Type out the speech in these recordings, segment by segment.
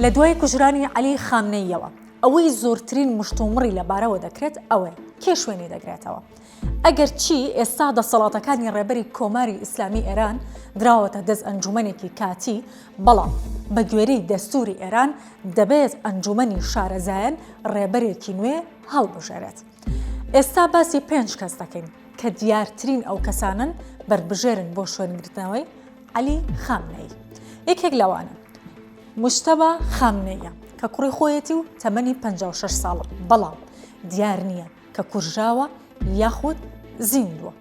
لە دوای کوژرانی عەلی خامنەییەوە، ئەوەی زۆرترین مشتومڕی لەبارەوە دەکرێت ئەوەیە، کێ شوێنی دەگرێتەوە؟ ئەگەرچی ئێستا دەسەڵاتەکانی ڕێبەری کۆماری ئیسلامی ئێران دراوەتە دەست ئەنجومەنێکی کاتی، بەڵام بە گوێرەی دەستووری ئێران دەبێت ئەنجومەنی شارەزایان ڕێبەرێکی نوێ هەڵبژێرێت. ئێستا باسی پێنج کەس دەکەین کە دیارترین ئەو کەسانەن بەربژێرن بۆ شوێنگرتنەوەی عەلی خامنەیی. یەکێک لەوانە مجتەبا خامنەییە کە کوڕی خۆیەتی و تەمەنی 56 ساڵە، بەڵام دیار نییە کە کوژراوە یاخود زیندووە.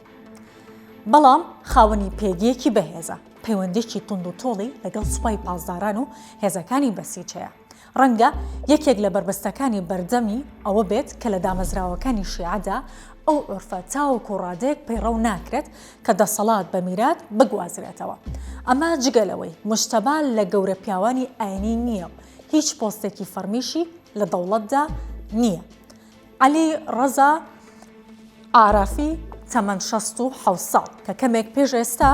بەڵام خاوەنی پێگەیەکی بەهێزە، پەیوەندییەکی توندوتۆڵی لەگەڵ سوپای پاسداران و هێزەکانی بەسیج هەیە. ڕەنگە یەکێک لە بەربەستەکانی بەردەمی ئەوە بێت کە لە دامەزراوەکانی شیعەدا ئەو عورفە تاوەکو ڕادەیەک پەیڕەو ناکرێت کە دەسەڵات بە میرات بگوازرێتەوە. ئەمە جگە لەوەی موجتەبا لە گەورە پیاوانی ئاینی نییە و هیچ پۆستێکی فەڕمیشی لە دەوڵەتدا نییە. عەلی ڕەزا ئارافی تەمەن 67 ساڵ کە کەمێک پێش ئێستا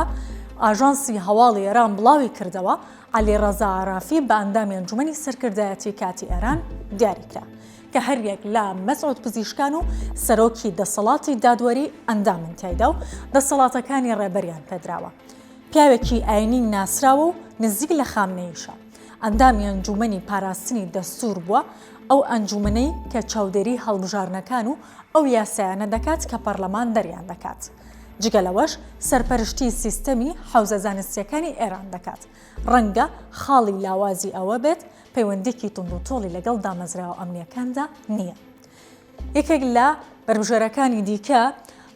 ئاژانسی هەواڵی ئێران بڵاوی کردەوە، عەلی ڕەزا ئارافی بە ئەندامی ئەنجومەنی سەرکردایەتی کاتی ئێران دیاریکرا کە هەریەک لە مەسعود پزیشکان و سەرۆکی دەسەڵاتی دادوەری ئەندامن تیایدا و دەسەڵاتەکانی ڕێبەریان پێدراوە. پیاوێکی ئاینی ناسراوە و نزیک لە خامنەییشە. ئەندامی ئەنجوومەنی پاراستنی دەستوور بووە، ئەو ئەنجوومەنەی کە چاودێری هەڵبژاردنەکان و ئەو یاسایانە دەکات کە پەرلەمان دەریان دەکات. جگە لەوەش سەرپەرشتی سیستەمی حەوزە زانستییەکانی ئێران دەکات. ڕەنگە خاڵی لاوازی ئەوە بێت پەیوەندییەکی توندوتۆڵی لەگەڵ دامەزراوە ئەمنییەکاندا نییە. یەکێک لە بەربژێرەکانی دیکە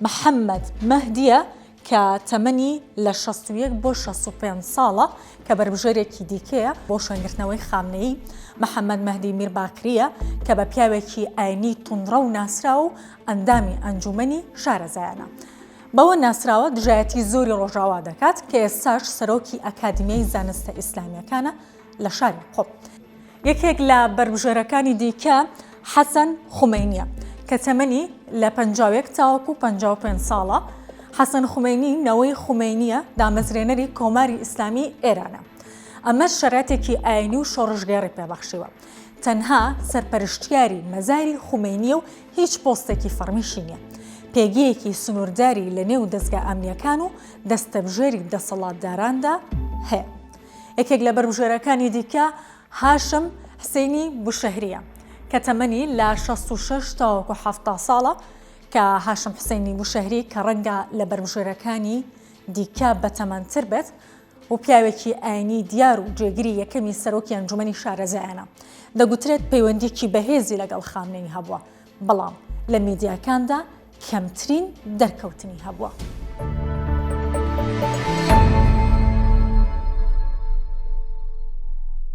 محەممەد مەهدییە کە تەمەنی لە 61 بۆ 65 ساڵە کە بەربژێرێکی دیکەیە بۆ شوێنگرتنەوەی خامنەیی. محەممەد مەهدی میرباقرییە کە بە پیاوێکی ئاینی توندڕەو ناسراوە و ئەندامی ئەنجوومەنی شارەزایانە. بەوە ناسراوە دژایەتی زۆری ڕۆژاوا دەکات کە ئێستاش سەرۆکی ئەکادیمیای زانستە ئیسلامییەکانە لە شاری قوم. یەکێک لە بەربژێرەکانی دیکە حەسەن خومەینییە کە تەمەنی لە 51 تاوەکو 55 ساڵە. حەسەن خومەینی نەوەی خومەینییە، دامەزرێنەری کۆماری ئیسلامی ئێرانە. ئەمەش شەرعەتێکی ئایینی و شۆڕشگێڕی پێبەخشیوە. تەنها سەرپەرشتیاری مەزاری خومەینییە و هیچ پۆستێکی فەڕمیشی نییە. پێگەیەکی سنوورداری لەنێو دەزگا ئەمنییەکان و دەستەبژێری دەسەڵاتداراندا هەیە. یەکێک لە بەربژێرەکانی دیکە هاشم حسینی بوشەهرییە کە تەمەنی لە 66 تاوەکو 70 ساڵە کە هاشم حسینی بوشەهری کە ڕەنگە لە بەربژێرەکانی دیکە بەتەمەنتر بێت و پیاوێکی ئاینی دیار و جێگری یەکەمی سەرۆکی ئەنجومەنی شارەزایانە دەگوترێت پەیوەندیکی بەهێزی لەگەڵ خامنەیی هەبووە بەڵام لە میدیاکاندا کەمترین دەرکەوتنی هەبووە.